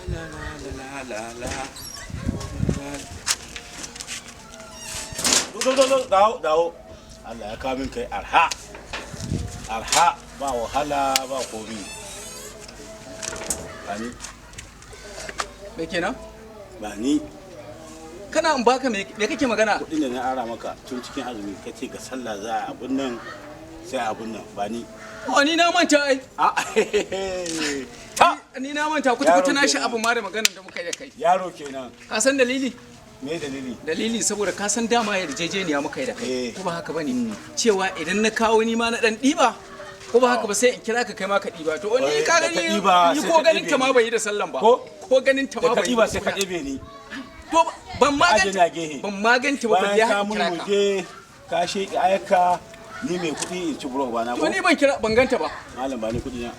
La la la la la. Zo zo zo, dawo dawo. Allah ya kawo min kai arha. Arha, ba wahala ba komi. Ba ni. Me kenan? Ba ni. Kana in baka me? Me kake magana? Kuɗin da na ara maka tun cikin azumi, ka ce ga sallah za a abun nan, sai abun nan, ba ni. Oh, ni na manta ai. A ta. Ni na manta kuta kuta, na Yaro shi kenan. abu ma da maganar da muka yi da kai. Yaro kenan. Ka san dalili? Me dalili? Dalili saboda ka san dama yarjejeniya muka yi da kai. Eh. Ko ba haka bane? Cewa idan na kawo ni ma na dan ɗiba, ko ba haka ba, sai in kira ka, kai ma ka ɗiba. To ni Eh, ka da ka gani ɗiba, ni sai ko ka ganin ɗibe ta ma ni. bai yi da sallan ba. Ko? Ko ganin ta Da ma ka bai yi. ɗiba sai ka ɗebe ni. To ban ma Aje ganta na gehe. ban ma ganta ba balle Bayan har ka in kira ka. murmuje ka sheƙi ayaka, ni mai kuɗi in ci buro ba na To ko. ni ban kira, ban ganta ba. Malam, ba ni kuɗi na.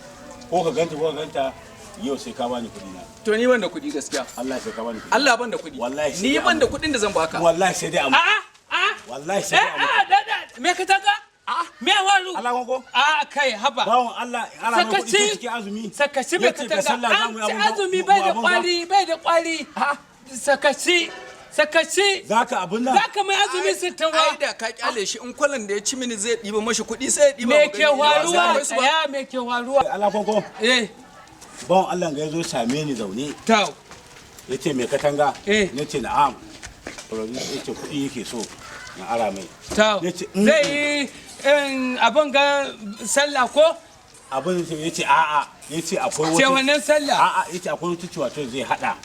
Ko ka ganta, ko ka ganta, yau sai ka bani kuɗi na. To ni ban da kuɗi gaskiya. Allah sai ka bani kuɗi. Allah ban da kuɗi. Wallahi sai Ni dai ban da amma. kuɗin da zan baka. Wallahi sai dai amma. A'a, a'a. Wallahi sai Eh, dai amma. a'a, da, da, me ka taka? Me waru? Allah ko? A kai, haba. Bawon Allah, ana mai kuɗi Sakaci. tun cikin azumi. Sakaci mai Yace ga katanga. sallah za An mu yi ci abun azumi bai da abun kwari, bai da kwari. Sakaci, sakaci. Za ka abun nan. Za ka mai azumi 60 Ai wa. da ka kyale shi, in kwalan da ya ci mini zai ɗiba mashi kuɗi, sai ya ɗiba Me mu ke gani. Ba sai waruwa? akwai su ba. Ya me ke waruwa? Allah ko? Eh, Bawon Allah ga ya zo same ni zaune. tau. Ya ce mai katanga. Eh. Na ce na'am. Ya ce kuɗi yake so na ara mai. Tau. Ya ce, Zai yi in, abin ga sallah ko? Abin da ya ce a'a, ya ce akwai Ce wata. wannan sallah. A'a, ya ce akwai wata ciwato zai hada.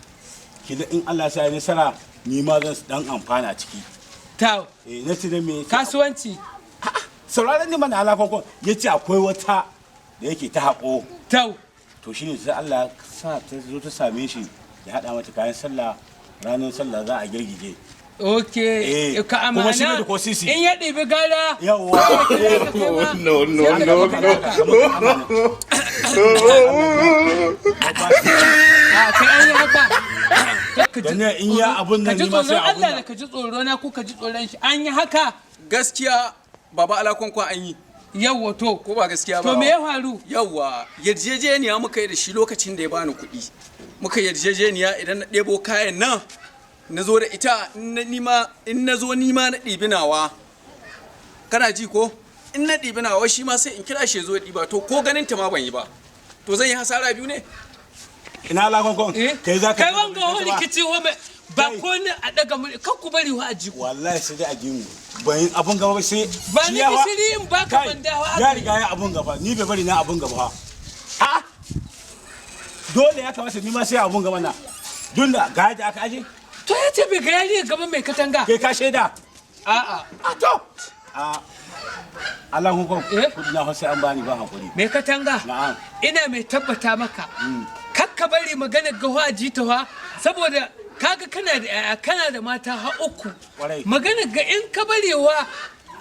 Kila in Allah ya sa ya nasara, ni ma zan dan amfana ciki. Tau. Eh, na ce da me? Kasuwanci. Sauraron ni mana, ala kwankwan. Ya ce akwai wata da yake ta haƙo. Tau. To shine sai Allah ya sa ta zo ta same shi, ya haɗa mata kayan sallah, ranar sallah za a girgije. Ok, Eh, ka kuma shi amana bai da ko sisi. in ya ɗibi gara. Yawwa. No, no, no, no. A kai, an yi haka. Ka ji Da ne in ya abun nan ka ji ni ma sai tsoron abun Allah nan. da ka ji tsoro na ko ka ji tsoron shi. An yi haka. Gaskiya baba alakonkwa, an yi. Yawwa, to. Ko ba gaskiya ba? To me ya faru? Yawwa, yarjejeniya muka yi da shi lokacin da ya bani kuɗi. Muka yarjejeniya idan na ɗebo kayan nan na zo da ita, in na nima in na zo nima na ɗibi nawa. Kana ji ko? In na ɗibi nawa, shi ma sai in kira shi ya zo ya ɗiba. To ko ganin ta ma ban yi ba. To zan yi hasara biyu ne? Ina ala kwankwan? Eh? Kai za ka Kai, wanga wani rikici wa mai ba Kai. ko ni a daga mu kan ku bari wa a ji ku. Wallahi sai dai a ji mu. Ban yi abun gaba ba sai Ba shi ni ya wa- gishiri in baka Kai, bandawa ya aka yi. riga ya abun gaba, ni bai bari na abun gaba fa. A dole ya kamata ni ma sai abun gaba na dun da ga yadda aka aje. To ya ce bai ga yari gaban mai katanga. Kai ka shaida? A'a. A to, a Allah hukum. Eh? Kudi na fa sai an bani, ba hakuri. Mai katanga. Na'am. Ina mai tabbata maka. Kakka bari magana gawa a ji ta wa, saboda kaga kana da yaya, kana da mata har uku. Kwarai. Magana ga in ka barewa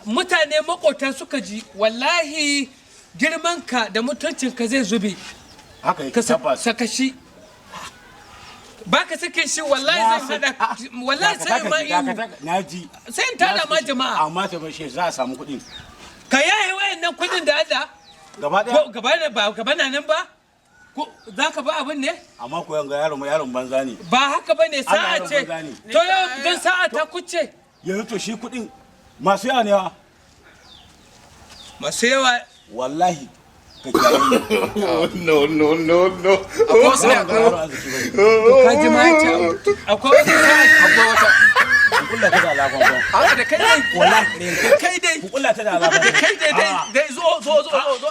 mutane makota suka ji, wallahi girmanka da mutuncinka zai zube. Haka yake. Ka Tabbas. saka shi. Ba ka sakin shi, wallahi zan hada, wallahi sai ma ihu. Na ji. Sai in tada ma jama'a. Amma ta bar shi, za a samu kuɗin. Ka yaye wayannan kuɗin da Allah. Gaba Ko ɗaya. gaba na ba gaba na nan ba? Ko za ka ba abin ne? Amma ko yanga yaron yaron banza ne. Ba haka ba ne, Allah sa'a yaron ce. banza ne. To yau don sa'a ta kuce. Yanzu to shi kuɗin masu yawa ne wa. Masu yawa. Wallahi ka kiyaye ni. No, no, no, no. Akwai wasu ne Ba yaron arziki bane. To ka ji ma ya ce akwai wata sa'a. Akwai wata. Ku kulla ta da alakon ko. A'a, da kai dai. Wallahi. Da kai dai. Ku kulla ta da alakon. Da kai dai dai dai, zo zo zo zo zo.